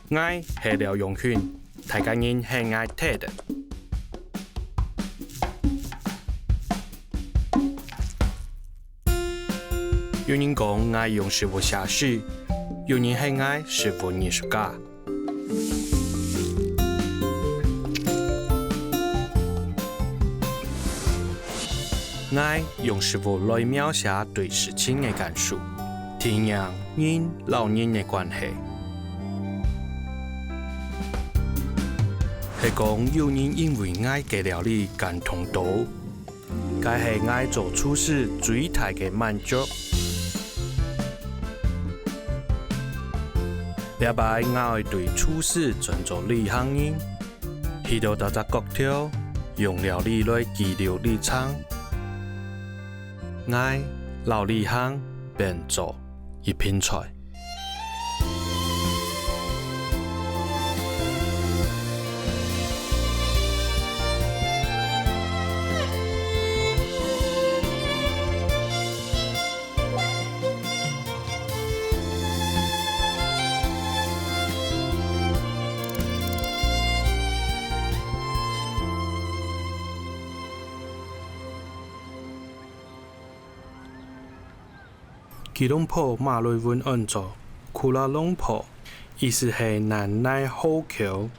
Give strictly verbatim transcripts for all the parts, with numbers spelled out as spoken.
𠊎係廖永勳，大家人喊𠊎Ted。有人講𠊎用食物寫詩，有人喊𠊎食物藝術家。 𠊎用食物來描寫對事情个感受，體驗人摎人个關係。係講有人因為𠊎个料理感動到，該係𠊎做廚師最大个滿足。這擺𠊎愛對廚師轉做旅行人， 去到逐隻角頭，用料理來記錄旅程。𠊎摎旅行變做一片菜。 吉隆坡馬來文安做Kuala Lumpur，意思係難耐河口。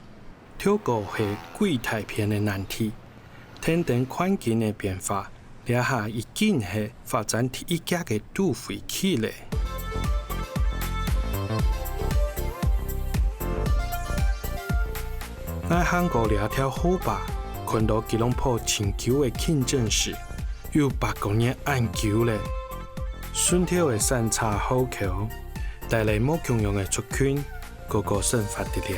頭過係幾大片个難題，跈等環境个變化，這下已經係發展第一級个都會區咧。𠊎行過這條河壩，看到吉隆坡盡舊个清真寺，有百過年恁久咧。順頭个山茶河口，帶來無共樣个族群， 個個生活在這。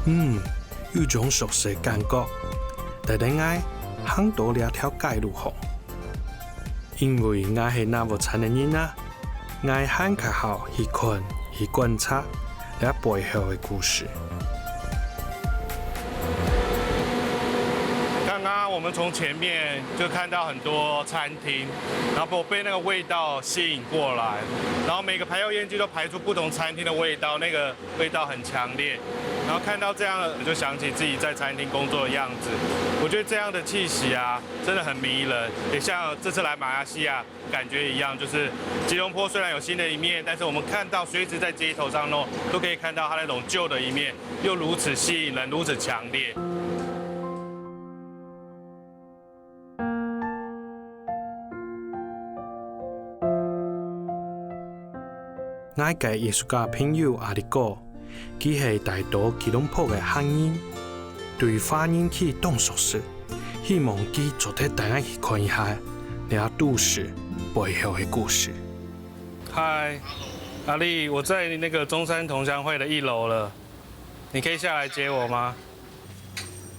嗯，有種熟悉感覺，帶等𠊎行到這條街路項。因為𠊎係那屋山个人啊， 𠊎還較好去看、去觀察這背後个故事。剛剛我們從前面就看到很多餐廳，然後被那個味道吸引過來，然後每個排油煙機都排出不同餐廳的味道，那個味道很強烈。然後看到這樣，我就想起自己在餐廳工作的樣子。我覺得這樣的氣息啊，真的很迷人，也像這次來馬來西亞 感覺一樣，就是吉隆坡雖然有新的一面，但是我們看到隨時在街頭上都，都可以看到它那種舊的一面，又如此吸引人，如此強烈。𠊎个藝術家朋友阿力哥， 佢係大多吉隆坡个客人，對華人區當熟悉，希望佢做得帶𠊎去看一下這都市背後个故事。嗨，阿力，我在那個中山同鄉會的一樓了，你可以下來接我嗎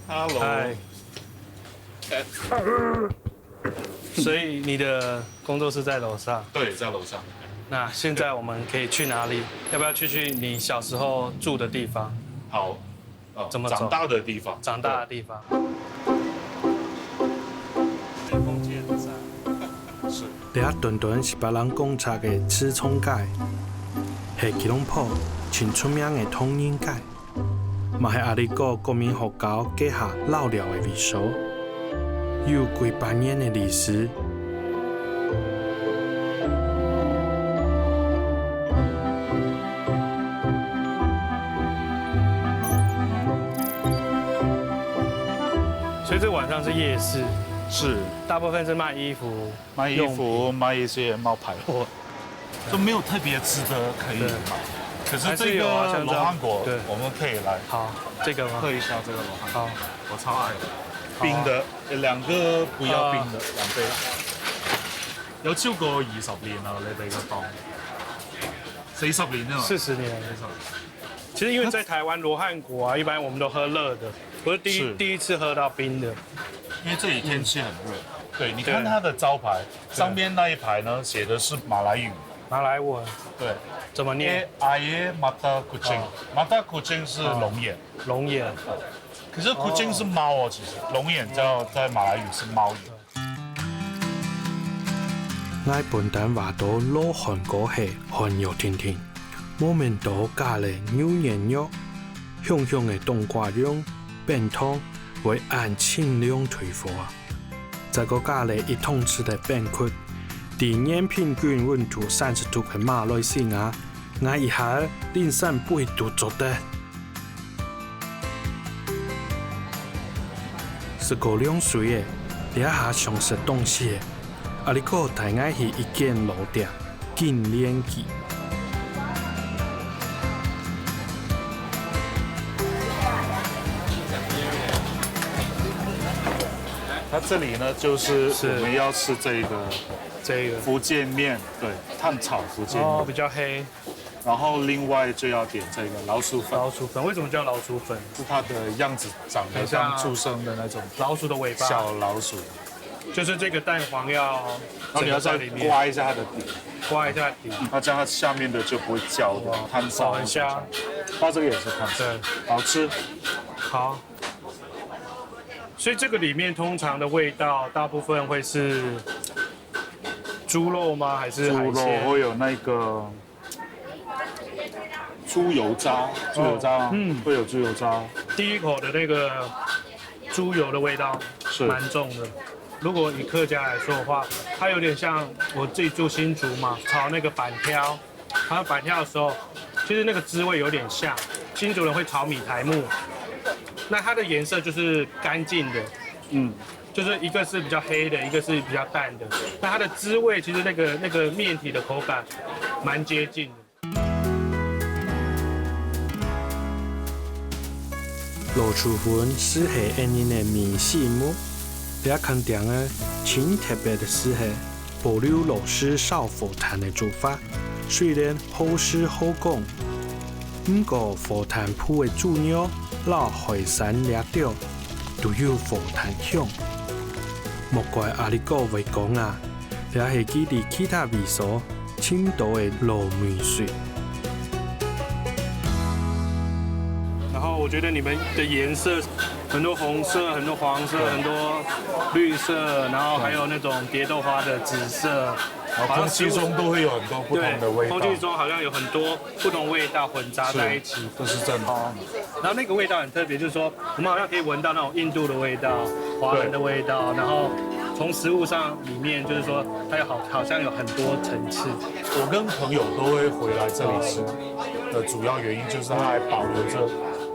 ？Hello。嗨。所以你的工作室在樓上？对，在楼上。那现在我们可以去哪里？要不要去去你小时候住的地方？好，呃，怎么走？长大的地方。长大的地方。是。這短短十八人公尺个自從街，係吉隆坡盡出名个唐人街。 嘛係阿力哥國民學校該下老寮个位所，有幾百年个歷史。所以這晚上是夜市，是。大部分是賣衣服、卖衣服，用品。卖一些冒牌货。 就没有特别值得可以买。对。可是这个还是有啊，像这样，罗汉果，对。我们可以来好，这个吗？喝一下这个罗汉果。好。我超爱的。好啊。冰的，两个不要冰的，啊。两杯。有超过二十年了，你哋个档。四十年了。四十年。四十年。其实因为在台湾罗汉果啊，一般我们都喝热的，我是第一，是。第一次喝到冰的。因为这里天气很热。对，你看它的招牌，对。上面那一排呢，写的是马来语。 马来文。对。怎么念？A air mata kucing。哦。Mata kucing是龙眼。哦。龙眼。可是 kucing 是猫哦，其实龙眼叫在马来语是猫眼。 𠊎本旦話到老寒過後，寒熱天天，無愐到加了牛眼肉，香香个冬瓜蓉、冰糖，會恁清涼退火啊！再過加了一湯匙个冰窟，在年平均溫度三十度个馬來西亞，𠊎一下零三杯都做得。 食過涼水个，這下想食東西个，阿里哥帶𠊎去一間老店，金蓮記。它这里呢，就是我们要吃这个这个福建面，对，炭炒福建面。哦，比较黑。 然后另外就要点这个老鼠粉。老鼠粉，为什么叫老鼠粉？是它的样子长得像很像猪生的那种老鼠的尾巴。小老鼠。就是这个蛋黄要然后你要再整个在里面刮一下它的底，刮一下底。那这样它下面的就不会焦掉，哇，炭烧哦，很香。它这个也是炭烧，对。好吃。好。所以这个里面通常的味道，大部分会是猪肉吗？还是猪肉海鲜？会有那个 猪油渣，猪油渣，哦，嗯。会有猪油渣。第一口的那个猪油的味道是蛮重的。如果以客家来说的话，它有点像我自己住新竹嘛，炒那个粄条。炒粄条的时候，其实那个滋味有点像新竹人会炒米苔目，那它的颜色就是干净的，嗯，就是一个是比较黑的，一个是比较淡的。那它的滋味其实那个那个面体的口感蛮接近的。 老鼠粉就係𫣆人个面心目，這間店个盡特別个就係保留老式燒火炭个做法，雖然好食好講，毋過火炭鋪个豬肉摎海產這兜都有火炭香。莫怪阿里哥會講啊， 這係佢在其他位所尋到个老味緒。然后我觉得你们的颜色，很多红色、很多黄色、对。很多绿色，然后还有那种蝶豆花的紫色，然后空气中都会有很多不同的味道。对，空气中好像有很多不同味道混杂在一起。是，这是真的。哦，然后那个味道很特别，就是说我们好像可以闻到那种印度的味道、华人的味道，然后从食物上里面，就是说它有好好像有很多层次。我跟朋友都会回来这里吃的主要原因，就是它还保留着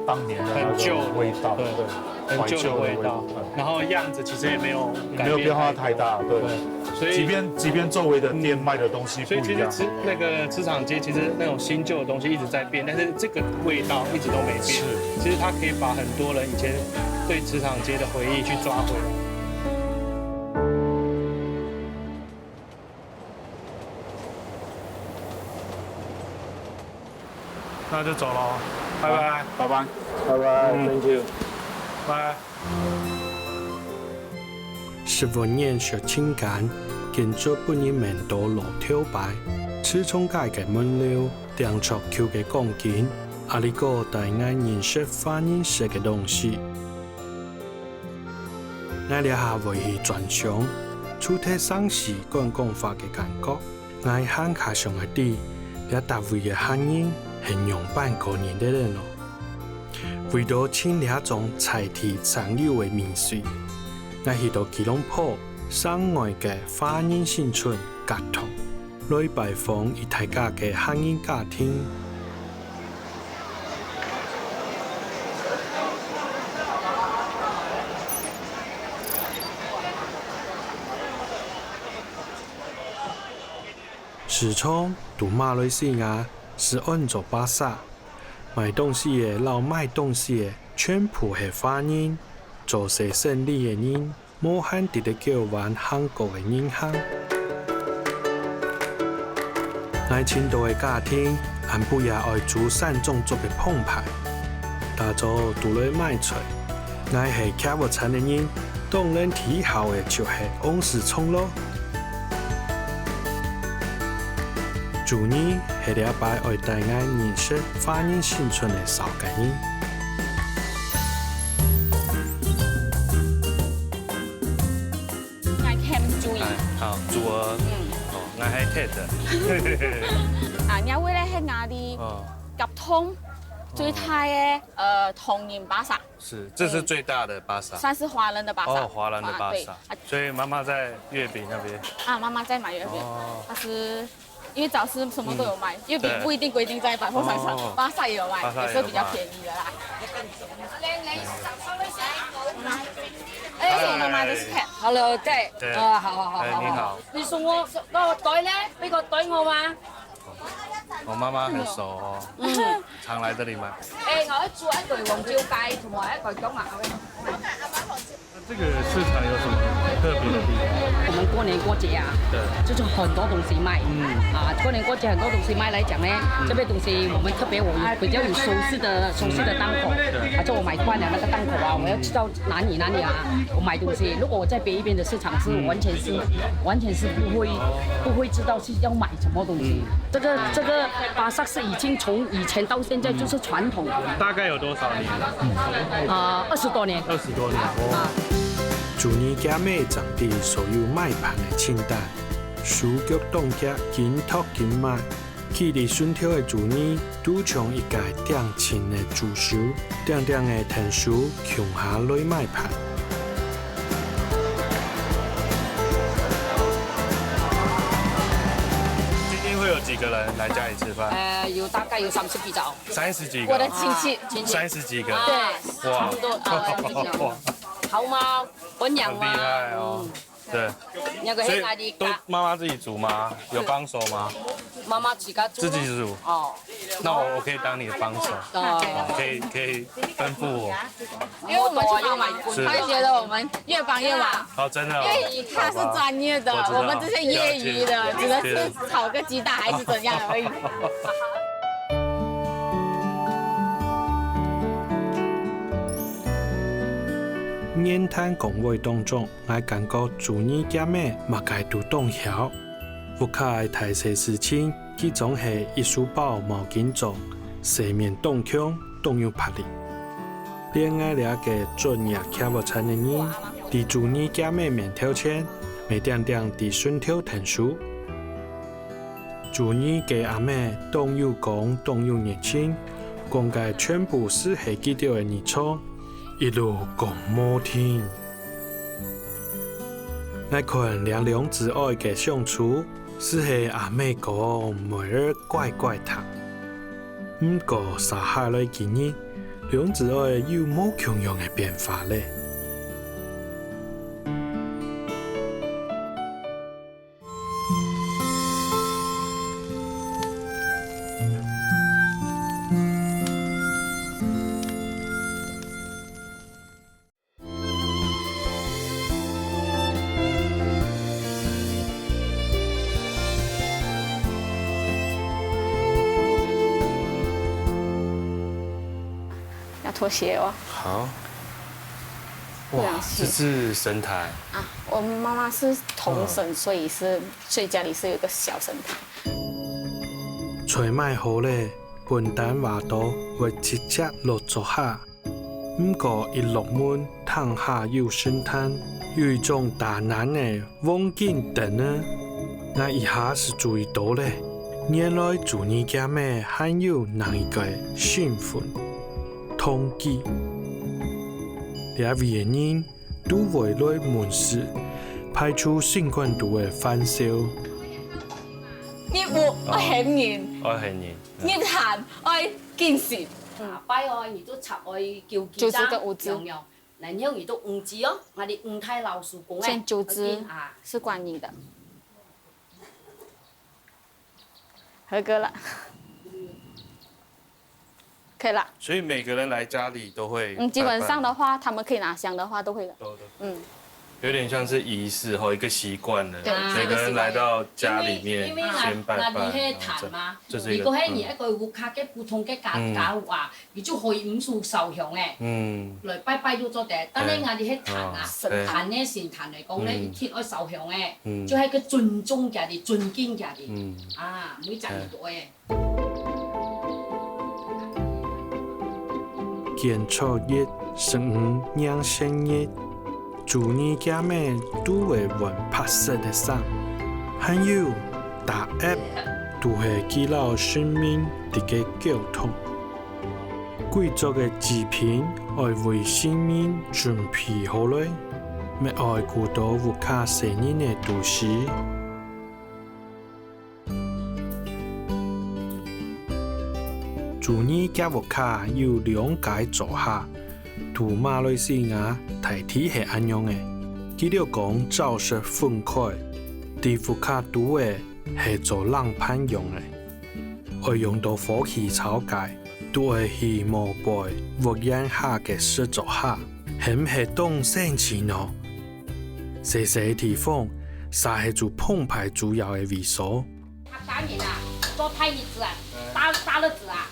当年的那个味道，很旧的，对，很旧的味道，怀旧的味道。然后样子其实也没有改变没有变化太大，对。对，所以即便即便周围的店卖的东西不一样，所以其实吃那个吃场街，其实那种新旧的东西一直在变，但是这个味道一直都没变。是。其实它可以把很多人以前对吃场街的回忆去抓回来。那就走喽，拜拜。拜拜。拜拜，嗯。Thank you。拜。 十萬年十千間，建築分人愐到老頭擺，自從街个門樓，釘著舊个光景，阿里哥帶𠊎認識華人式个東西。𠊎這下會去轉場，除忒城市觀光化个感覺，𠊎還較想愛知，這搭位个客人係仰般過日仔呢？ 為著尋這種在地常有个味緒，𠊎去到吉隆坡城外个華人新村隔堂，來拜訪一大家个客人家庭。市場在馬來西亞係安做巴剎， 賣東西个摎賣東西个全部係華人，做細生理个人，無閒直直叫還行過个人客。𠊎尋到个家庭，暗晡夜愛煮三種族个澎湃，打早就來買菜。𠊎係徛屋產个人，當然第一好个就係旺市場囉。 主意係這擺愛帶𠊎認識華人新村个紹介人。我，嗯。哦，𠊎係Ted。啊，這位咧係𠊎兜哦。合同最大个，呃，唐人巴薩。是，這是最大的巴薩。算是華人的巴薩。哦，華人的巴薩。啊，對。所以媽媽在月餅那邊。啊，媽媽在買月餅。哦。她是，因為早市什麼都有賣，嗯。月餅不一定規定在百貨商場，對。哦。巴薩也有賣，巴薩也有賣。也是比較便宜的啦。哎，是我媽媽的菜。Hello，對。對。啊，好，好，好，哎，好，好。你送我，那我袋呢？那個袋我嗎？我媽媽很熟哦，嗯。常來這裡買。哎，我要煮一個黃椒雞，同埋一個薑啊。這個市場有什麼特別的地方？我們過年過節啊，對。就是很多東西賣。嗯。啊，過年過節很多東西賣來講呢，嗯。這邊東西我們特別我有比較有熟悉的，熟悉的檔口，對。啊，就我買慣了那個檔口啊，我要去到哪裡哪裡啊，我買東西。如果我在別一邊的市場是完全是，嗯。完全是不會，不會知道是要買什麼東西。嗯。這個，這個巴薩是已經從以前到現在就是傳統。大概有多少年了？呃，二十多年。二十多年，哦。啊。朱二姐姆整理所有賣盤个清單，手腳當遽，緊擇緊買。 企在脣頭个朱二，就像一個定情个助手，定定仔𢯭手共下來買盤。今天會有幾個人來家裡吃飯？呃，有，大概有三十幾桌。三十幾個？我的親戚。親戚。三十幾個？啊，對。哇。差不多，呃，三十幾桌。哇。好嗎？分享嗎？很厲害哦。嗯。 對。那個，所以都媽媽自己煮嗎？有幫手嗎？媽媽自家煮咯。自己煮。哦。那我，我可以當你的幫手。哦。可以，可以吩咐我。因為我們去幫忙，是。他會覺得我們越幫越忙。哦，真的哦。因為他是專業的，我知道。我們這些業餘的，了解。只能是炒個雞蛋還是怎樣而已。了解。 言談講話當中，𠊎感覺朱二姐姆麼个都當曉。屋下个大細事情，佢總係一手包毛巾裝，洗面當強，當有魄力。連𠊎這個專業徛屋產个人，在朱二姐姆面頭前，乜定定在脣頭𢯭手。朱二个阿姆當有講，當有熱情，講个全部斯係佢兜个日常。 一路講無停。𠊎看這兩子哀个相處，斯係阿姆講，妹仔乖乖聽。毋過，續下來幾日，兩子哀又無共樣个變化咧。 要脫鞋哦。好。哇，這樣子。這是神台。啊，我媽媽是童神，哦。所以是，所以家裡是有一個小神台。菜買好咧，分擔話到會直接落桌下。 毋過一落門，廳下有神壇，有一種打難个黃金燈呢。𠊎一下斯注意到咧，原來朱二姐姆還有另一個身份，堂記。這位个人都會來門市，排除身份度个煩惱。入屋愛喊人，愛喊人。入壇愛敬神。啊，拜哦，你就插愛九支，九支个五支。樣樣。 然後你都五支哦，𠊎兜五大老師公哎，先九支，啊，是觀音的。合格了。可以了。所以每個人來家裡都會嗯，基本上的話，拜拜嗎？他們可以拿香的話，都會的。都，都。嗯。有點像是儀式吼，一個習慣了。對，每個人來到家裡面，因為，因為先拜拜，𠊎，𠊎兜係壇嘛，然後這，這是一個，如果係你一個屋下个普通个家，嗯。家務啊， 你就可以毋使燒香誒，嗯。來拜拜都做得。但係𠊎兜係壇啊，哎，哦，對。壇个神壇來講咧，嗯。一定愛燒香誒，嗯。就係个尊重佢兜，尊敬佢兜，嗯。啊，每隻人都愛。建初一，十五迎新日，朱二姐姆都會換白色个衫，還有，打鴨都係佢摎神明直接溝通。貴族个祭品愛為神明準備好來，乜愛顧到屋下細人个肚屎。 朱尼厥屋下有兩個灶下，在馬來西亞大體係恁樣个。佢兜講灶室分開，在屋下肚个係做冷盤用个，愛用到火去炒个，都愛去墓碑屋簷下个石灶下。 係毋係當神奇呢？細細地方，煞係做澎湃主要个位所。他打你啦，做太日子啊，打打日子啊。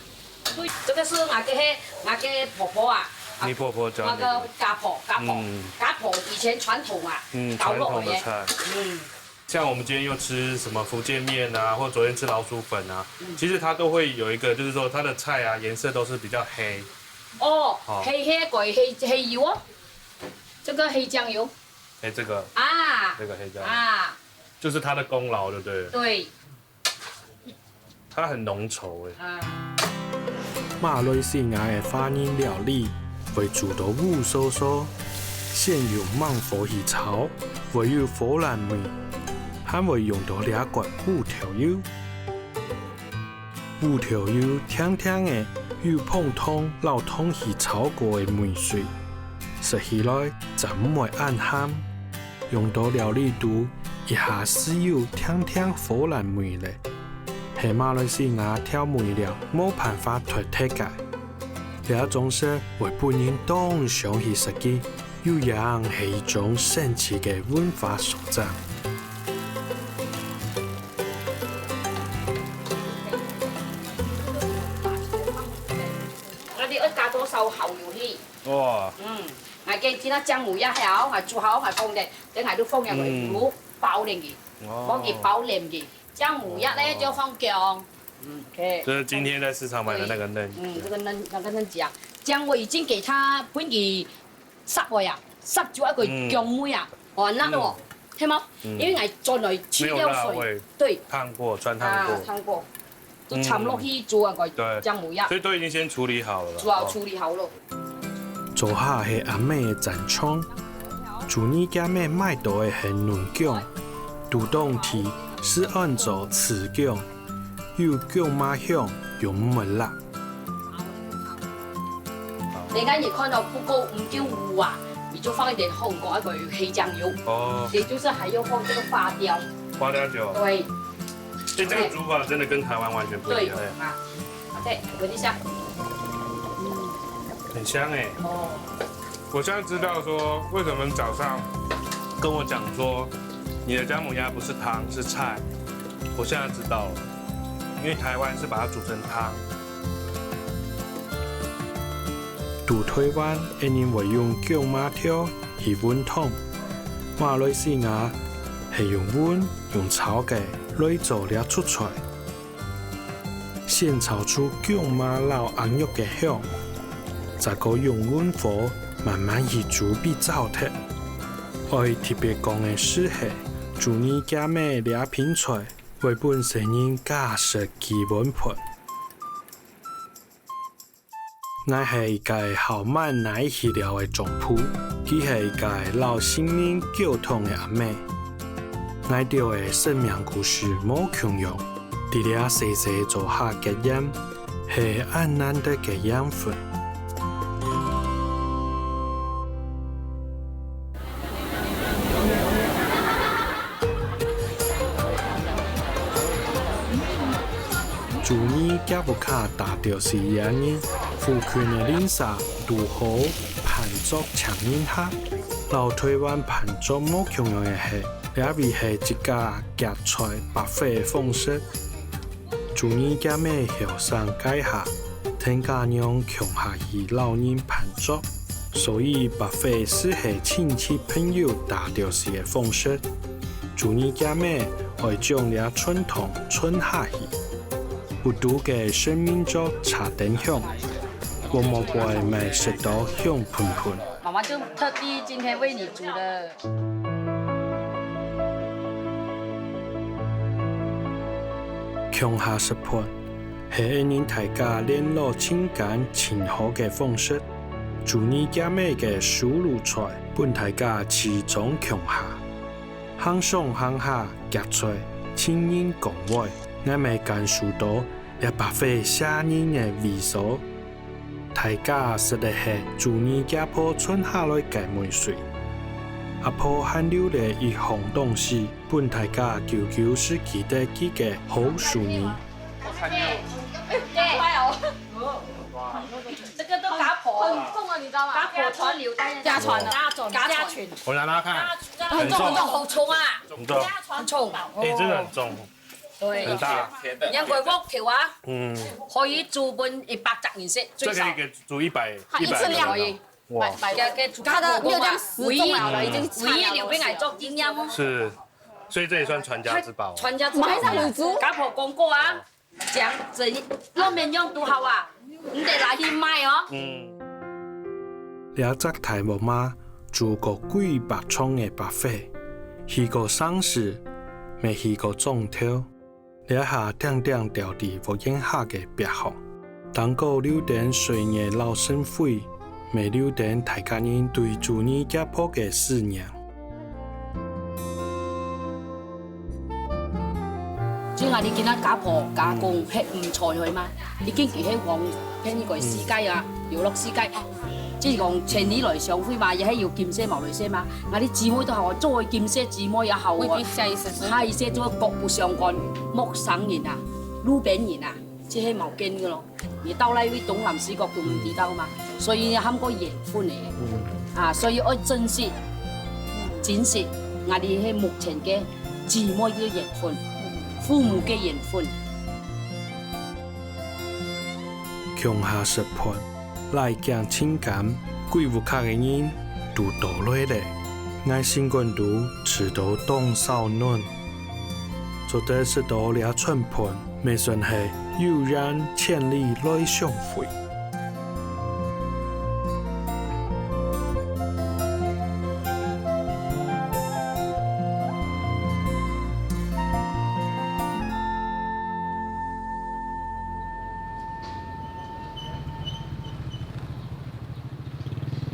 对，这个是那个嘿，那个婆婆啊，你婆婆教你的？那个家婆，家婆，嗯。家婆以前传统啊，嗯，搞肉的。传统的菜。嗯。像我们今天又吃什么福建面啊，或昨天吃老鼠粉啊，嗯。其实它都会有一个，就是说它的菜啊，颜色都是比较黑。哦，哦。黑黑个黑黑油哦。 这个黑酱油。哎，这个，啊，这个黑酱油，啊，就是它的功劳，对不对？对。它很浓稠哎。啊。馬來西亞个華人料理會做到烏疏疏，先用猛火去炒，會有火蘭味，還會用到這罐烏豆油。 烏豆油甜甜个，有膨糖摎糖去炒過个味緒，食起來正毋會恁鹹。用到料理肚，一下就有甜甜火蘭味咧，係馬來西亞調味料無辦法代替个。這種食會分人當想去食佢，又樣係一種神奇个文化象徵。 𠊎兜愛加多少蠔油去？哇。嗯，𠊎个今仔薑母鴨係，𠊎煮好，𠊎放个，等下就放入去，嗯。包等佢，哦。放佢包等佢。薑母鴨呢，就放薑。嗯，OK。这是今天在市场买的那个嫩。嗯，这个嫩，那个嫩薑，薑我已经给它分佢 煠个呀，煠就一个嗯。薑味啊，哦，那个哦，嗯。係無？嗯。因為𠊎轉來去了水，沒有辣味。對。燙過，汆燙過。啊，燙過，就摻落去煮啊，个對。薑母鴨，所以都已經先處理好了啦。煮好，哦。處理好了。灶下係阿姆个戰場，朱尼厥姆買到个係嫩薑，肚當地係安做刺薑。 有薑嫲香，又毋會辣。等下你看到不夠，毋夠烏啊，你就放一點紅果，還有黑醬油。哦。也就是還要放這個花雕。花雕酒。對。欸，這個煮法真的跟台灣完全不一樣。對，啊，OK，聞一下。很香欸。哦。 我現在知道說為什麼早上跟我講說你的薑母鴨不是湯，是菜。我現在知道了，因為台灣是把它煮成湯。在台灣，𠊎人會用薑嫲條去搵湯，馬來西亞係用搵、用炒个來做這出菜。 先炒出薑嫲摎鴨肉个香，再過用文火慢慢去煮分燥忒。愛特別講个係，係，朱尼厥姆這品菜會分細人加食基本盤。 𠊎係一個好慢耐去了个丈夫，佢係一個摎神明溝通个阿姆。𠊎兜个生命故事無共樣，在這細細灶下結緣，係恁難得个緣分。 朱尼厥屋下大條係這日，附近个鄰舍堵好辦桌請人客，摎台灣辦桌無共樣个係，這位係自家夾菜buffet个方式。 朱尼厥姆後生該下，跈家娘共下去摎人辦桌，所以buffet係親戚朋友大條係个方式。朱尼厥姆愛將這傳統傳下去，不堵个神明桌插等香，我無背乜食到香噴噴。媽媽就特地今天為你煮的。共下食飯，係恁樣大家聯絡情感盡好个方式。煮你家姆个手路菜，分大家齊裝共下。行上行下，夾菜，情人講話，𠊎乜感受到這buffet寫人个味緒。大家食个係煮你家婆傳下來个味緒。阿婆還留了一項東西， 分大家久久時記得佢个好手藝。这个都家婆，很重啊，你知道吗？家婆传流，家传的，家传，家传，家传，我拿拿看，很重很重，好重啊，很重，很重，哎，真的很重，对，很大，你看我木头啊，嗯，可以煮分一百只人食，最少这个一个煮一百一百一次量可以。哇，给给煮他的家婆六这样死唯一重了，已经唯一留给俺做经验哦。是，所以这也算传家之宝。传家之宝。我们还在卤猪家婆讲过啊，讲怎样，老面用都好啊，你得拿去卖哦。嗯，這隻大屋媽煮過幾百場个buffet，去過城市，乜去過庄頭。這下定定吊在屋簷下个壁項，頂高留等歲月老生輝，乜留等大家人對煮你家婆个思念。 就係你今仔家婆家公係毋在去嘛，已經佢係往天國世界啊，遊樂世界。只係講千里來相會嘛，也係有今世無來世嘛。𠊎兜姊妹都好，做今世姊妹也好啊，下一世是下一世做各不相干，陌生人啊，路邊人啊，這係無見个咯。你到那位東南西北都毋知道嘛，所以喊過緣分个。啊，所以愛珍惜、珍惜，𠊎兜係目前个姊妹个緣分，父母个緣分。共下食飯，拉近情感，歸屋下个人都到來咧。𠊎心肝肚試著當燒暖，做得食著這餐飯，乜算係有緣千里來相會。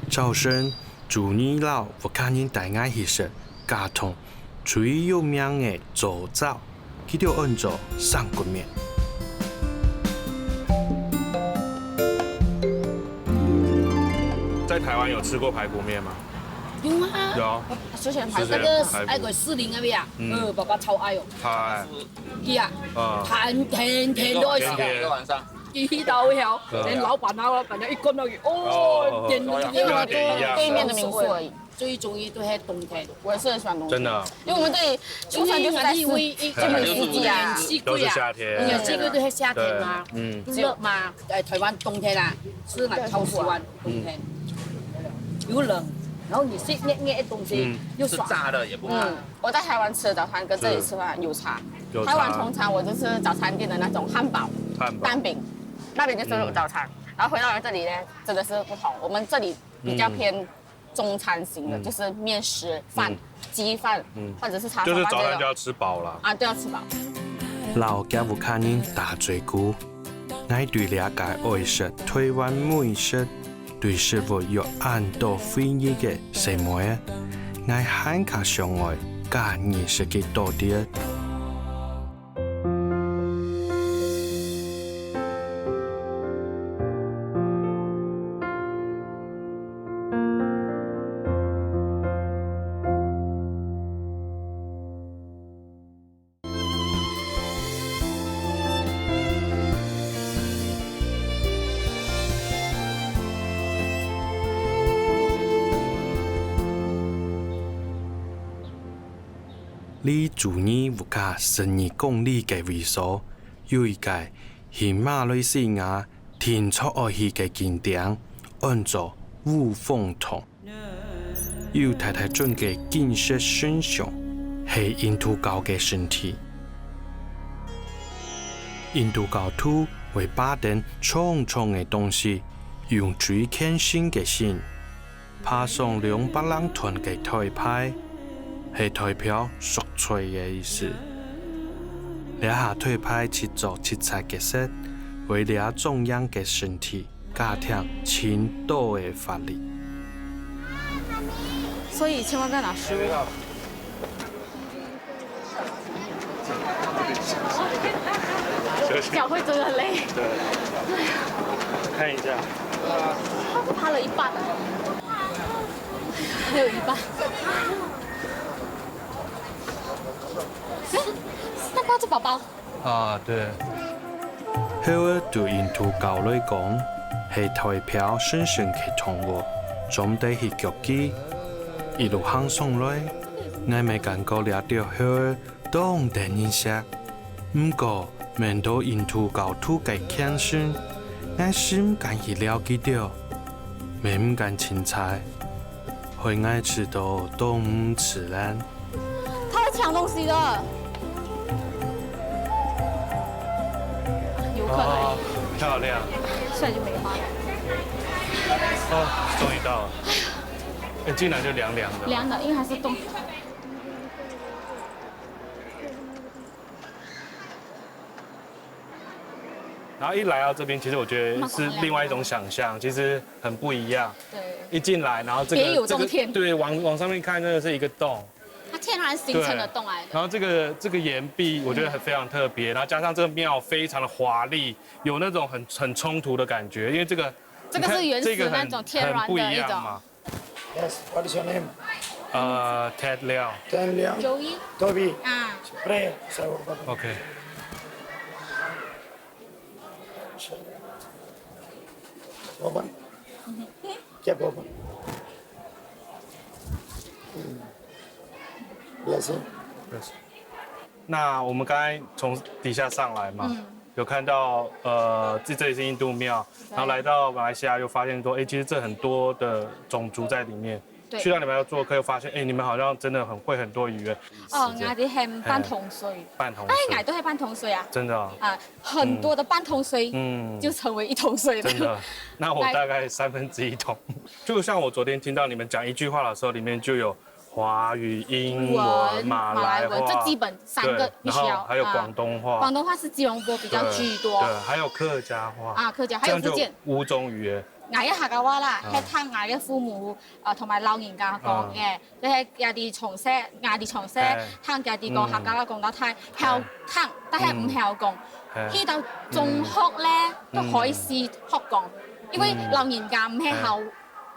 朝晨，朱尼摎屋下人帶𠊎去食加東最有名个早朝，佢兜安做三角麵。在台湾有吃过排骨面吗？有啊，有，之前排之前那个爱个士林那边啊，嗯呃，爸爸超爱哦，好哎，对啊，啊，天天天都会吃天，天一个晚上。一到了，对啊连老板啊，老板娘一看到，哦哦，点点点有点一样对面的民宿而已。最中意都系冬天，我也是很喜欢冬天，真的因为我们这里出生就是在四，因为一就没四季啊。四都是夏天，这个都系夏天嘛，嗯，热嘛，哎，台湾冬天啦，是蛮超喜欢冬天，又冷，然后你吃热热的东西嗯又爽，是炸的也不怕。嗯，我在台湾吃的早餐跟这里吃饭有差。有台湾差通常我就是早餐店的那种汉堡、汉堡蛋饼，那边就是有早餐，然后回到这里呢，真的是不同。我们这里比较偏中餐型的，嗯就是面食、饭嗯、鸡饭嗯，或者是叉烧就是饭这种。早上就要吃饱了。啊，对，要吃饱。摎厥屋下人打嘴鼓，𠊎對這个愛食台灣美食，對食物有恁多回憶个細妹仔，𠊎還較想愛加認識佢多點。 離朱尼屋下十二公里个位所，有一个去馬來西亞定著愛去个景點，安做烏鳳洞。 有大大尊个金色神像，係印度教个聖體。印度教徒會揹等重重个東西，用最虔誠个心，揹上兩百零噸个胎排，係代表贖罪个意思。這下推牌七桌七菜个色，為這中央个身體加添盡多个活力。所以千万不要拿食物。脚會真的累。对，看一下。他是爬了一半，还有一半。哎，那抱着宝宝。啊，对。猴仔對印度教來講，係代表神聖个動物，總得去腳跡。一路行上來，𠊎乜感覺這兜猴仔當得人惜。毋過，面對印度教徒个虔誠，𠊎心敢去撩佢兜，乜毋敢凊彩。 害𠊎試著當毋自然。他在抢东西的。有可能。哦，漂亮。现在就没花了。哦，终于到了。哎，进来就凉凉的。凉的，因为它是冻。然后一来到这边，其实我觉得是另外一种想象，其实很不一样。对。一进来，然后这个别有洞天这个对，往往上面看，真的是一个洞。它天然形成的洞来的。然后这个这个岩壁，我觉得很非常特别，然后加上这个庙非常的华丽，有那种很很冲突的感觉，因为这个这个是原始你看这个很那种天然的很不一一种样嘛。 Yes, what is your name? Uh, Ted Liao. Tan Liang. Joey Toby. 啊， Pre, sa open. OK。 Open. Keep open. Blessing. 那我们刚才从底下上来嘛，嗯有看到呃，这这里是印度庙，然后来到马来西亚又发现说，哎，其实这很多的种族在里面。对去到你们要做客，又发现，哎，你们好像真的很会很多语言。哦，我的很半桶水，半桶水，哎，我都是半桶水啊，真的哦，啊，很多的半桶水嗯，就成为一桶水了。真的。那我大概三分之一桶。就像我昨天听到你们讲一句话的时候，里面就有华语、英文、文、马马来文，来话，这基本三个对，必须要。然后还有啊广东话，广东话是吉隆坡比较对居多对，还有客家话，啊，客家还这样就有福建。五种语言。我个客家话啦，嗯系听我个父母，呃，同埋老人家讲个，就系佢哋从细，我哋从细哎听佢哋讲客家话讲到大，晓听，但系唔晓讲。哎去到中学咧，都开始学讲，因为老人家唔系好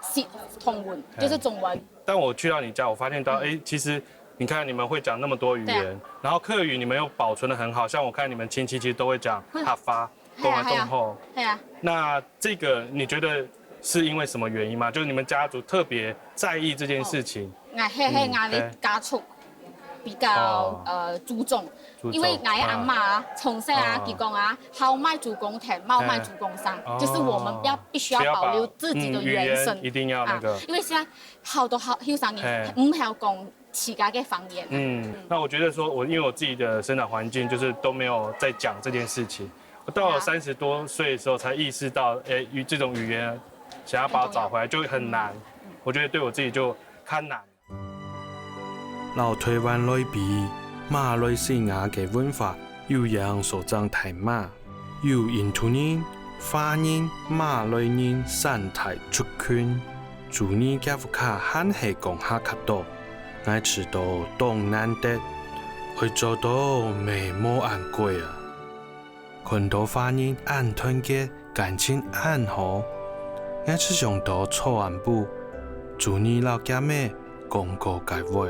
识中文，就是中文。但我去到你家，我发现到，哎，其实你看你们会讲那么多语对啊言，然后客语你们又保存的很好，像我看你们亲戚其实都会讲客话，系啊讲话东后。系啊，那这个你觉得是因为什么原因吗？就是你们家族特别在意这件事情？我系系我哋家族比较呃注重，注重因为我阿妈啊，从细啊哦，佢讲啊，好卖做工田，冇卖做工生，就是我们要必须要保留自己的原生嗯，语言一定要那个啊，因为现在好多好后生人哎唔晓讲自家个方言。嗯，那我觉得说，我因为我自己的生长环境就是都没有在讲这件事情，我到了三十多岁的时候才意识到，哎，语这种语言想要把它找回来就很难，我觉得对我自己就很难。 摎臺灣來比，馬來西亞个文化有影相當大嘛。有印度人、華人、馬來人三大族群，做得厥屋下還係講客較多，𠊎試著當難得，愛做到乜無恁過啊！ 看著華人恁團結，感情恁好，𠊎就想著昨暗晡，做得摎厥姆講過个話。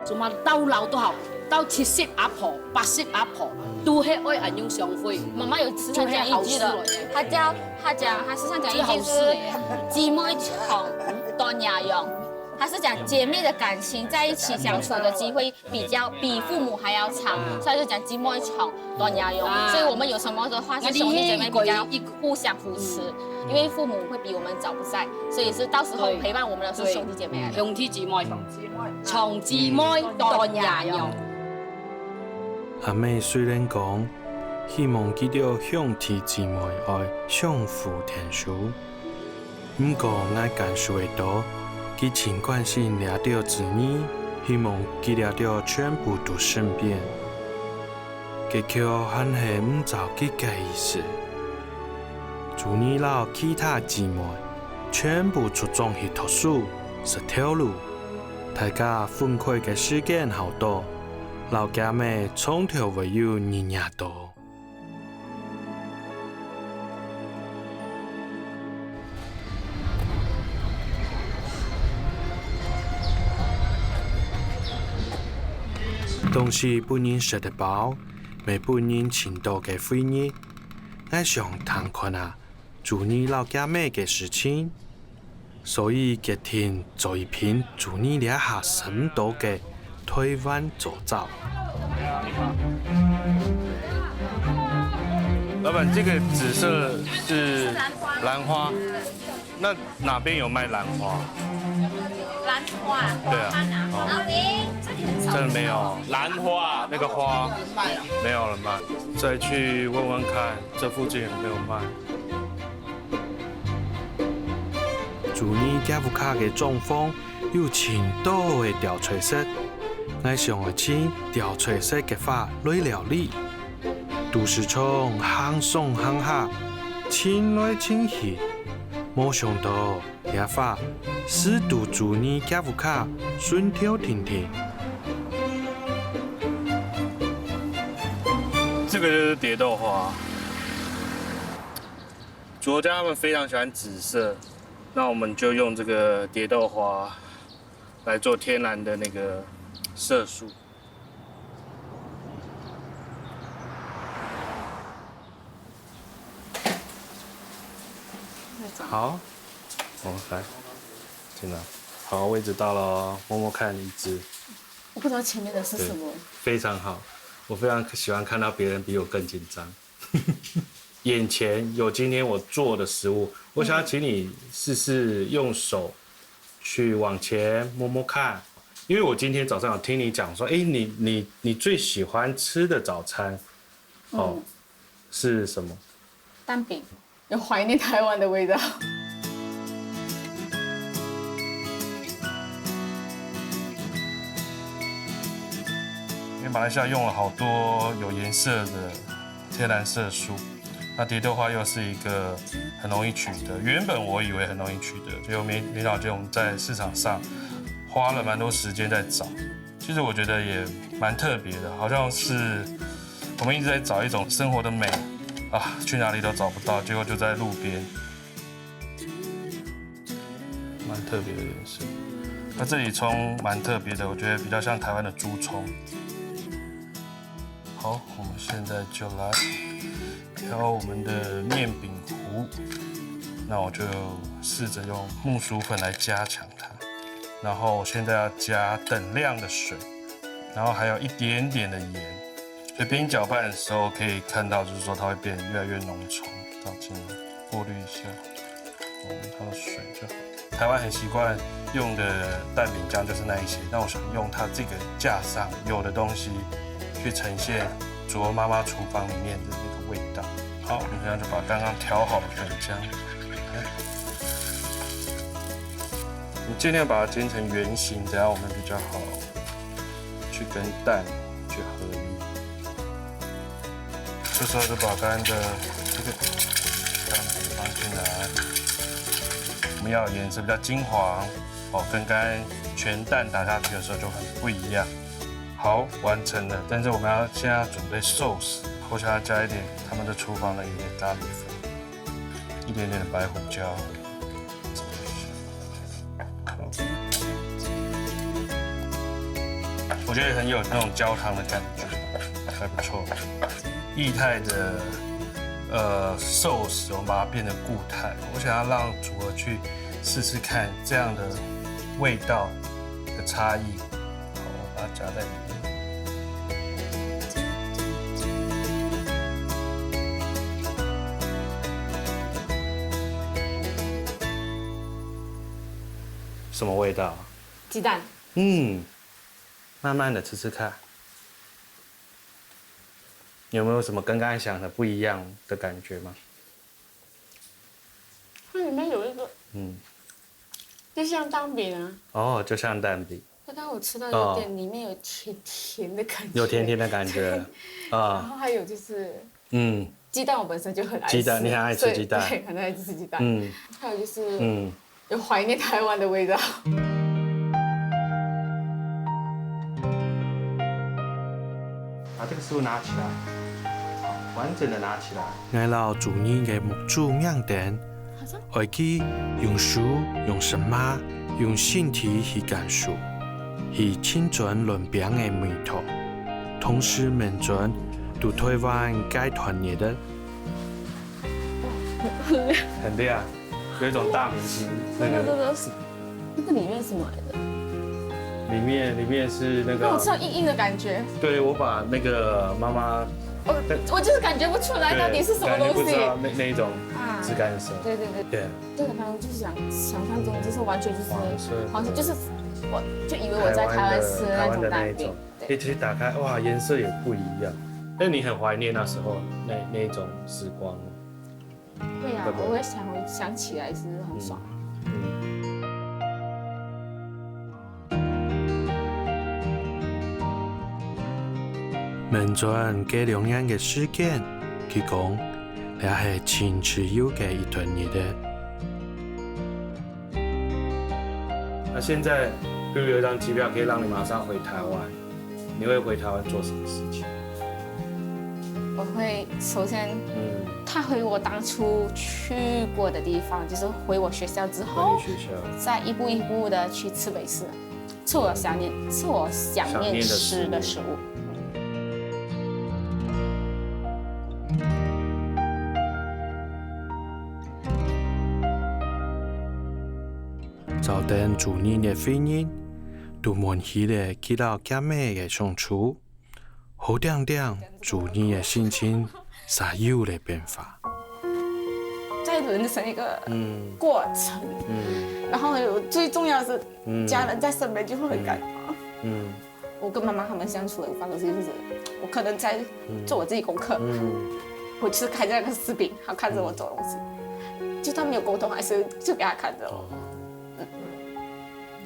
什么到老都好，到七十阿婆、八十阿婆，都係愛恁樣相會。妈妈有时常讲一句的，她叫她讲，她时常讲一句是姊妹長，短也用。她是讲姐妹的感情在一起相处的机会比较比父母还要长，所以就讲姊妹长，短也用。所以我们有什么的话是兄弟姐妹比较互相扶持，因为父母会比我们早不在，所以是到时候陪伴我们的是兄弟姐妹来的。兄弟姊妹，長姊妹，短也用。 阿姆雖然講，希望佢兜兄弟姊妹愛相扶添手，毋過𠊎感受會著，佢盡關心這兜子女，希望佢這兜全部都身邊，該橋還係毋著急个意思。朱妮摎其他姊妹全部出莊去讀書、食頭路，大家分開个時間較多，摎厥姆從頭尾有日日到。 東西分人食得飽，乜分人尋到个回憶。𠊎想聽看啊，朱妮摎厥姆个事情，所以決定做一篇朱妮這下食毋到个臺灣早朝。老闆，這個紫色是蘭花，那哪邊有賣蘭花？蘭花，對啊，哦，這裡很少，真的沒有。蘭花那個花沒有了賣，再去問問看，這附近有沒有賣。朱妮厥屋下个狀況有盡多个吊墜石，𠊎想愛請吊墜石个花來料理。都市長行上行下，尋來尋去，無想到 這花斯都朱妮厥屋下順頭停停。這個就是蝶豆花，卓家他們非常喜歡紫色，那我們就用這個蝶豆花來做天然的那個色素。 好，我們來，真的，好，位置到了哦，摸摸看一支。我不知道前面的是什麼。對，非常好，我非常喜歡看到別人比我更緊張。眼前有今天我做的食物，我想要請你試試用手去往前摸摸看，因為我今天早上有聽你講說，哎，你你你最喜歡吃的早餐，哦，嗯。是什麼？蛋餅。 有懷念台灣的味道。因為馬來西亞用了好多有顏色的天然色素，那蝶豆花又是一個很容易取得，原本我以為很容易取得，結果沒沒想到，就我們在市場上花了蠻多時間在找。 其實我覺得也蠻特別的，好像是我們一直在找一種生活的美啊，去哪裡都找不到，結果就在路邊。蠻特別的顏色。那這裡蔥蠻特別的，我覺得比較像台灣的豬蔥。好，我們現在就來調我們的麵餅糊。那我就試著用木薯粉來加強它。 然後我現在要加等量的水，然後還有一點點的鹽。所以邊攪拌的時候可以看到，就是說它會變越來越濃稠，倒進來過濾一下，哦，它的水就好。台灣很習慣用的蛋餅醬就是那一些，那我想用它這個架上有的東西去呈現卓媽媽廚房裡面的那個味道。好，我們這樣就把剛剛調好的粉漿，哎， 你盡量把它煎成圓形，這樣我們比較好去跟蛋去合一。這時候就把剛剛的這個蛋餅放進來，我們要顏色比較金黃哦，跟剛剛全蛋打下去的時候就很不一樣。好，完成了，但是我們要現在準備壽司，我想要加一點他們的廚房的一些咖喱粉。 一點點的白胡椒。我覺得很有那種焦糖的感覺，還不錯。液態的呃壽司，我們把它變成固態，我想要讓主播去試試看這樣的味道的差異。好，我把它夾在裡面。 什麼味道？雞蛋。嗯，慢慢的吃吃看，有沒有什麼跟剛才想的不一樣的感覺嗎？它裡面有一個，嗯，就像蛋餅啊。哦，就像蛋餅。刚刚我吃到有点，哦，里面有甜甜的感觉，有甜甜的感觉，啊，然后还有就是，嗯，鸡蛋我本身就很爱吃，鸡蛋，你很爱吃鸡蛋，所以，对，很爱吃鸡蛋。嗯，还有就是，嗯，有怀念台湾的味道。把这个食物拿起来，好，完整的拿起来。 𠊎摎主人个目珠䀴等，愛佢用手、用舌嫲、用身體去感受，去尋轉卵餅个味道，同時愐轉對台灣个團圓个。很厲害，有一種大明星那个。那个里面是什么来的？里面，里面是那个，那我吃到硬硬的感觉。对，我把那个妈妈，我，我就是感觉不出来到底是什么东西。对，你不知道那，那一种质感是什么。啊，对，对，对。对。这个汤就是想，想象中就是完全就是黄色的。黄色，就是我就以为我在台湾吃的那种蛋饼。台湾的，台湾的那一种。对。一起打开，哇，颜色也不一样。那你很怀念那时候那，那一种时光吗？ 对呀，会不会？我会想，想起来是很爽。嗯。嗯。愐轉該兩年个時間，佢講，這係盡自由个一段日仔。那現在，比如有一張機票可以讓你馬上回台灣， 你会回台湾做什么事情？我会首先，嗯，踏回我当初去过的地方，就是回我学校之后，回你学校。再一步一步的去吃美食，吃我想念，吃我想念吃的食物。想念的食物。找等主人个回應，都问起了佢摎厥姆个相處。 好定定，主人个心情煞有了變化。在人生一个，嗯，过程，嗯，然后有最重要的是，嗯，家人在身边就会很感动。嗯，我跟妈妈他们相处的方式就是，我可能在，嗯，做我自己功课，嗯，我就是开着那个视频，他看着我做东西，就算没有沟通，还是就给他看着我。哦，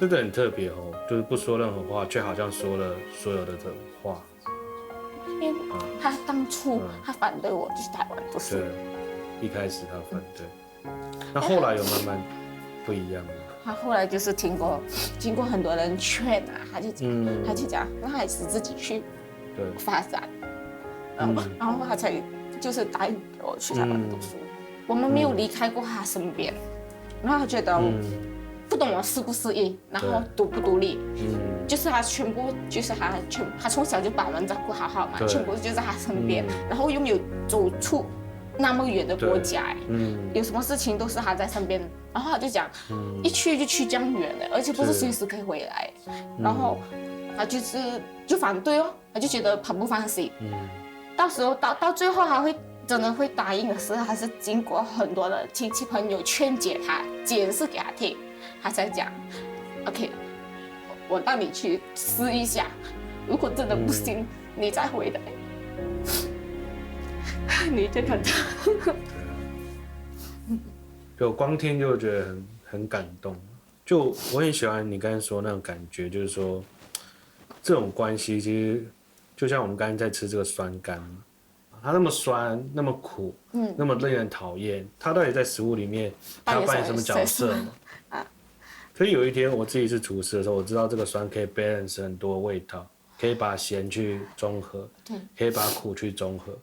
真的很特别哦，就是不说任何话，却好像说了所有的话。 因为他当初，嗯，他反对我去台湾读书。对，一开始他反对，那后来有慢慢不一样吗？他后来就是听过，经过很多人劝啊，他就讲，嗯，他就讲，那还是自己去，对，发展。然后，嗯，然后他才就是答应我去台湾读书。嗯，我们没有离开过他身边，然后他觉得，嗯，不懂我适不适应， 然后独不独立，对，嗯，就是他全部，就是他全，他从小就把我们照顾好好嘛，对，全部就是他身边，嗯，然后又没有走出那么远的国家，对，嗯，有什么事情都是他在身边，然后他就讲，嗯，一去就去这样远了，而且不是随时可以回来，对，然后他就是，就反对哦，他就觉得很不放心。嗯，到时候到，到最后他会真的会答应的时候，他是经过很多的亲戚朋友劝解他，解释给他听，他才讲，OK，我让你去试一下，如果真的不行，嗯，你再回来，你再看他。就光听就觉得很，很感动。就我很喜欢你刚才说那种感觉，就是说，这种关系其实就像我们刚才在吃这个酸柑嘛，它那么酸，那么苦，嗯，那么令人讨厌，它到底在食物里面，它扮演什么角色嘛？啊，可以有一天我自己是厨师的时候，我知道这个酸可以 balance 很多味道，可以把咸去中和，对，可以把苦去中和。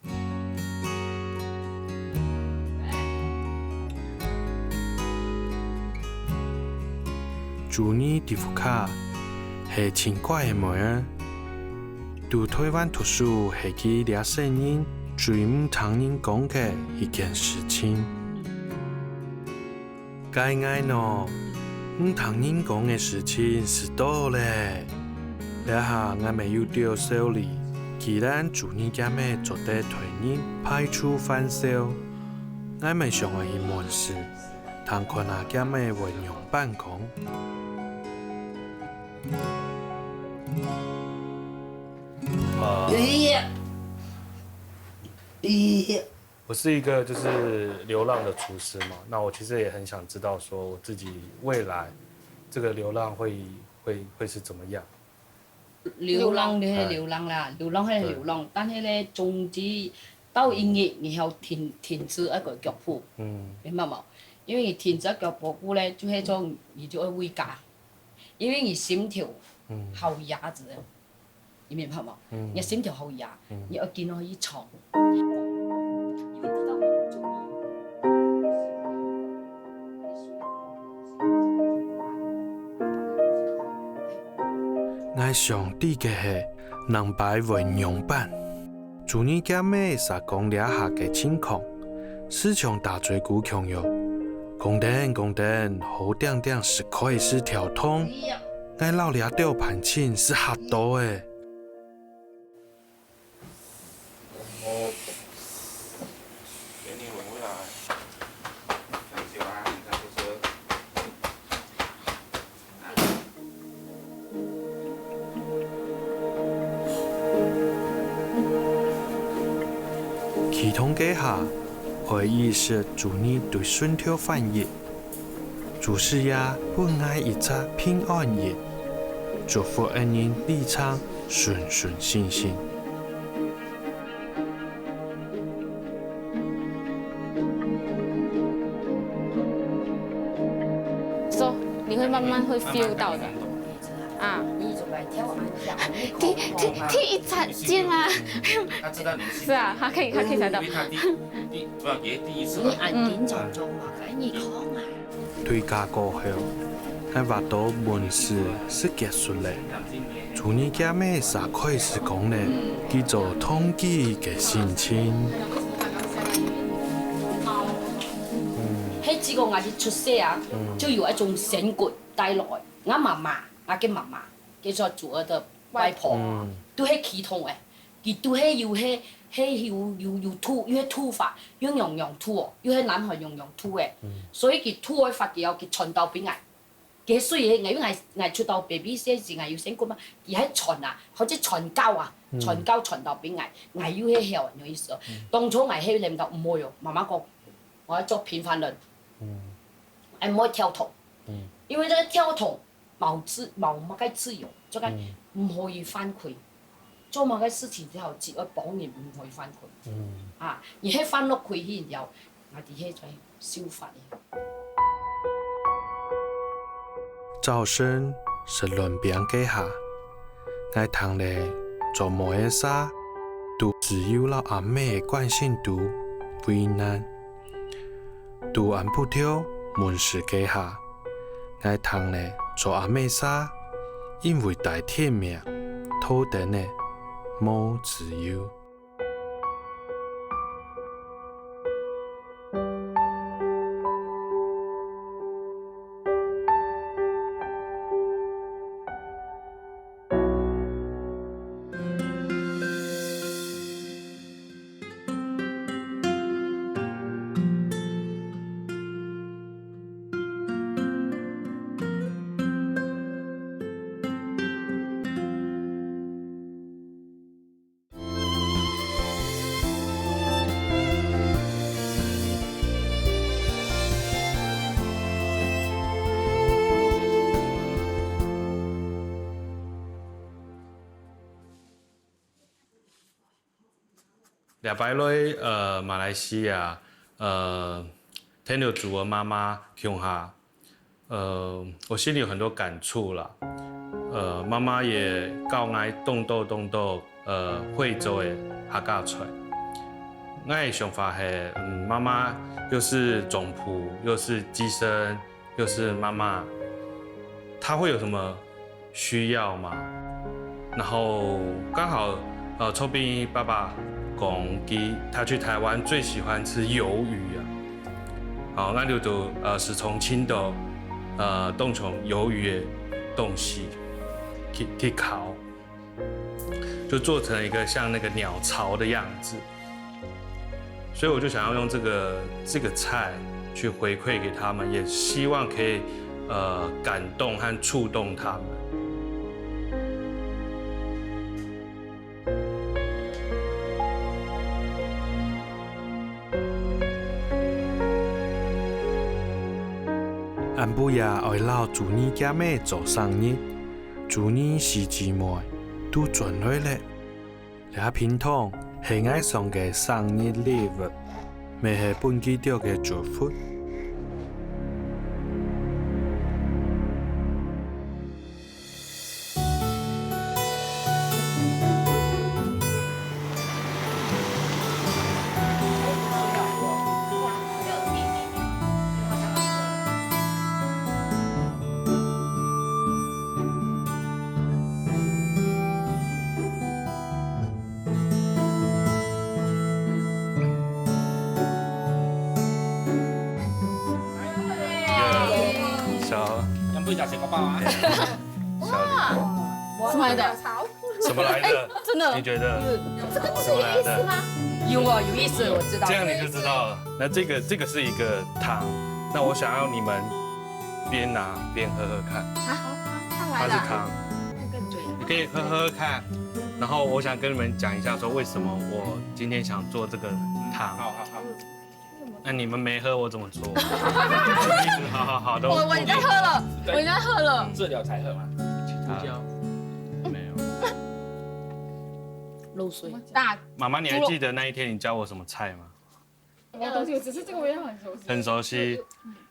主人在屋下係盡乖个妹儿，在台湾讀書係佢這世人最毋聽人講个一件事情。 該𠊎喏，毋聽人講个事情係多了。這下𠊎乜有兜愁慮，既然主人厥姆做得代人排除煩愁，𠊎乜想愛去問事，聽看啊厥姆會仰般講。啊。我是一个就是流浪的厨师嘛，那我其实也很想知道说我自己未来这个流浪会以会会是怎么样？流浪的是流浪啦，流浪是流浪，但是呢，总之到一日你要停停止那个脚步，嗯，明白吗？因为你停止脚步呢，就会做你就会畏高，因为你心跳好压着，你明白吗？你心跳好压，你要跟到去唱。因为知道你中意。 𠊎想知个係，兩擺會仰般？朱尼厥姆儕講這下个情況，斯像打嘴鼓共樣，講等講等，好定定斯開始跳動。𠊎摎這兜伴親斯嚇著欸！ 哦，给你闻味道啊。很久啊，你看这是。起動該下，會意識朱尼對身體反應。 祖師爺分𠊎一隻平安印，祝福恩人旅程順順心心。So，你會慢慢會 feel 到的。啊。第第第一次見啊。他知道你是。是啊，他可以他可以猜到。因为他第第不要给第一次嘛。你眼睛重重嘛，可以你看啊。 對家過後，𠊎發到問事斯結束了。朱尼厥姆儕開始講了，佢做同居个心情。係自个𠊎一出世啊，就有一種神棍帶落來。𠊎媽媽，𠊎个媽媽，叫做祖兒的外婆，都係乩童誒。 佢都係有係係有有有土，又係土法，又仰仰土哦，又係南海仰仰土誒。所以佢土个法佢要佢傳到分𠊎。佢所以𠊎因為𠊎𠊎出到baby時，𠊎有先講嘛，佢係傳啊，好似傳教啊，傳教傳到分𠊎，𠊎又係曉，有意思哦。當初𠊎係諗到毋會哦，媽媽講，我要做平凡人，𠊎毋會跳動，因為這個跳動 無自無麼个自由，做个毋可以犯規，做麼个事情都要只愛幫人，毋可以犯規。啊，你係犯落規去了，𠊎兜係在受罰个。朝晨食卵餅該下，𠊎聽了做妹个儕，都只有摎阿姆關心肚為難。 肚暗晡頭問事該下，𠊎聽了做阿姆儕，因為戴天命，頭等个無自由。 這擺來，呃，馬來西亞，呃，聽到祖兒媽媽共下，呃，我心裡有很多感觸啦。呃，媽媽也教𠊎當多當多，呃，惠州个客家菜。𠊎个想法係，嗯，媽媽又是總舖，又是乩身， 又是媽媽，她會有什麼需要嗎？然後剛好，呃，昨晡爸爸講佢，他去台灣最喜歡吃魷魚啊。好，𠊎兜都，呃，係從青島，呃，當像魷魚个東西去，去烤。 就做成一個像那個鳥巢的樣子。所以我就想要用這個，這個菜去回饋給他們，也希望可以，呃，感動和觸動他們。 暗晡夜愛摎祖尼厥姆做生日，朱女士姊妹都轉來了。這便當係𠊎送个生日禮物，乜係分佢兜个祝福。 小，要不要加水果包啊？小李，什么来的？真的，你觉得？这个不是有意思吗？有哦，有意思，我知道。这样你就知道了。那这个这个是一个汤，那我想要你们边拿边喝喝看。啊，汤来了。它是汤，你可以喝喝看。然后我想跟你们讲一下，说为什么我今天想做这个汤。好好好。那你们没喝，我怎么做？好好好，都我我已经喝了，我已经喝了。治疗才喝吗？其他没有。漏水。大妈妈，你还记得那一天你教我什么菜吗？什么东西？只是这个味道很熟悉。很熟悉。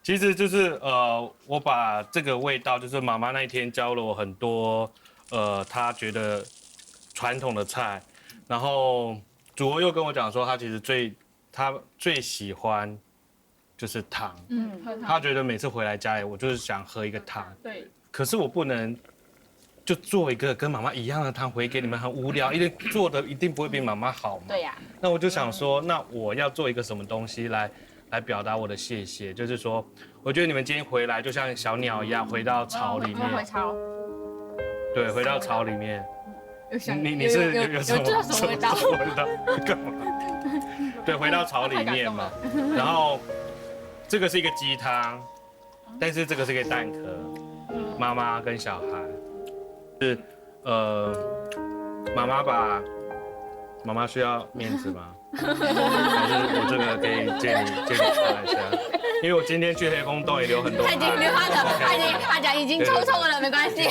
其实就是呃，我把这个味道，就是妈妈那一天教了我很多呃，她觉得传统的菜，然后主播又跟我讲说，她其实最她最喜欢就是汤，嗯，喝汤。她觉得每次回来家里，我就是想喝一个汤。对，可是我不能就做一个跟妈妈一样的汤回给你们，很无聊，一定做的一定不会比妈妈好嘛。对呀，那我就想说，那我要做一个什么东西来来表达我的谢谢，就是说，我觉得你们今天回来就像小鸟一样回到巢里面，回巢。对，回到巢里面。有想你你是有有有有什么有知道什么味道？什么味道？干嘛？对，回到巢里面嘛。然后这个是一个鸡汤，但是这个是一个蛋壳，妈妈跟小孩是呃，妈妈把妈妈需要面子吗？还是我这个可以借你借你擦一下？因为我今天去黑风洞也流很多汗。他已经流汗了，他已经他讲已经臭臭了，没关系。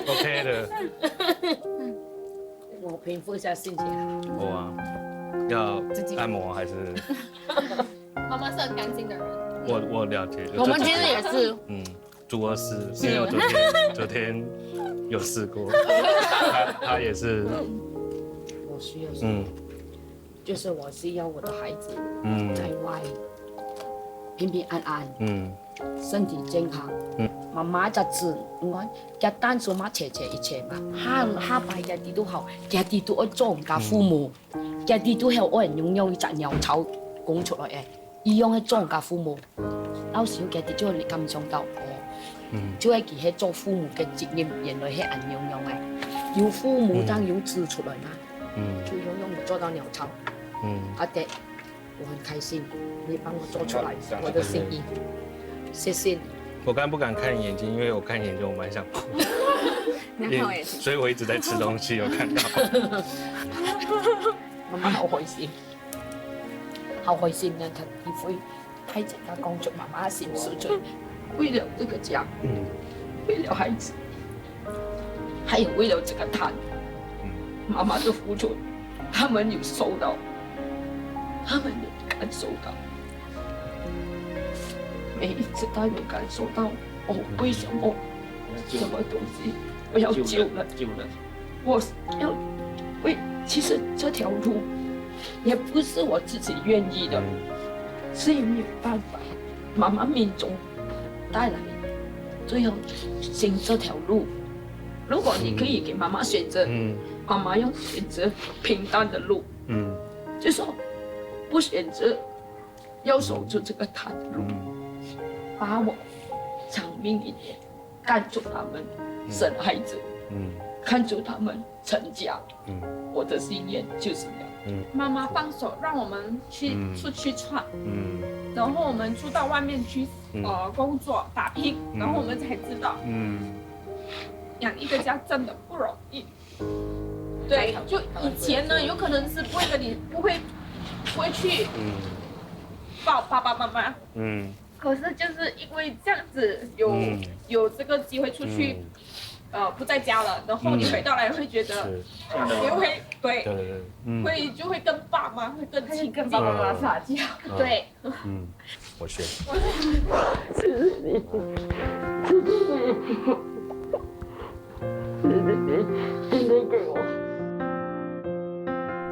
OK 的，我平复一下心情。我啊，要按摩还是？妈妈是很干净的人。我我了解。我们其实也是，嗯，主播是，因为我昨天昨天有试过，他他也是，我需要，嗯就是我需要我的孩子嗯在外平平安安，嗯身体健康。嗯妈妈在此，我讲，单说嘛，切切一切嘛，下下排个地都好，个地都爱做人家父母，个地都系爱用用一只鸟巢讲出来个，一样系做人家父母。到时候个地就会感受到哦，嗯就会佢系做父母个责任，原来系恁样样个，有父母当有子出来嘛，嗯就用用做到鸟巢。嗯，阿爹，我很开心，你帮我做出来我的心意，谢谢你。我刚不敢看你眼睛，因为我看眼睛我蛮想哭，你要看我眼睛。所以我一直在吃东西，有看到。妈妈好开心，好开心呢，肯定会带着他工作，妈妈辛苦着，为了这个家，嗯为了孩子，还有为了这个摊，嗯妈妈的付出，他们有收到，他们有感受到，每一次他有感受到，哦，为什么什么东西我要救了，救了。我要为，其实这条路也不是我自己愿意的，是也没有办法。妈妈命中带来，最后行这条路。如果你可以给妈妈选择，嗯妈妈要选择平淡的路，嗯就说不选择要守住这个摊路，嗯把我长命一点，看着他们生孩子，嗯看着他们成家，嗯我的心愿就是这样。妈妈放手，让我们去、嗯出去闯，嗯然后我们出到外面去、嗯呃工作打拼，嗯然后我们才知道嗯养一个家真的不容易。对，就以前呢，有可能是不会跟你不会不会去嗯抱爸爸妈妈，嗯可是就是因为这样子有、嗯有这个机会出去、嗯呃不在家了，然后你回到来会觉得，是，也会对，对对对，嗯会就会跟爸妈会更亲近，跟爸爸妈妈撒娇。嗯对，嗯，我是。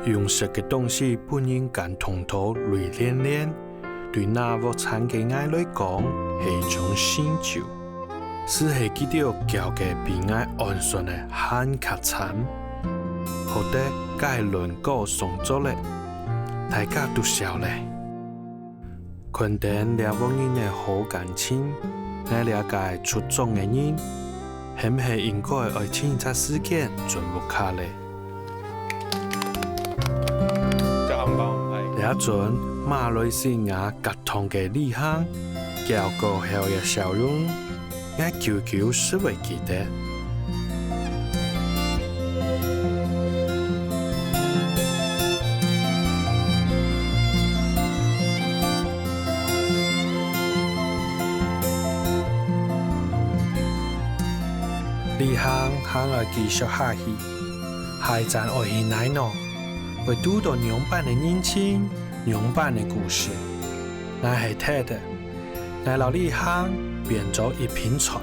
用食个东西分人感動到泪连连，对那屋產个𠊎來講係一種成就。就係佢兜噭个比𠊎寒酸个還較慘，或者該輪糕送走咧，大家都笑咧。 看等這屋人个好感情，𠊎這个出張个人，係毋係應該愛尋一隻時間轉屋下咧？這紅包毋歹。這陣馬來西亞結糖个旅行，噭過後个笑容， 𠊎久久就會記得。旅行還愛繼續下去，下一站愛去哪呢？會堵到仰般个人情，仰般个故事。𠊎係Ted，𠊎摎旅行變做一盤菜。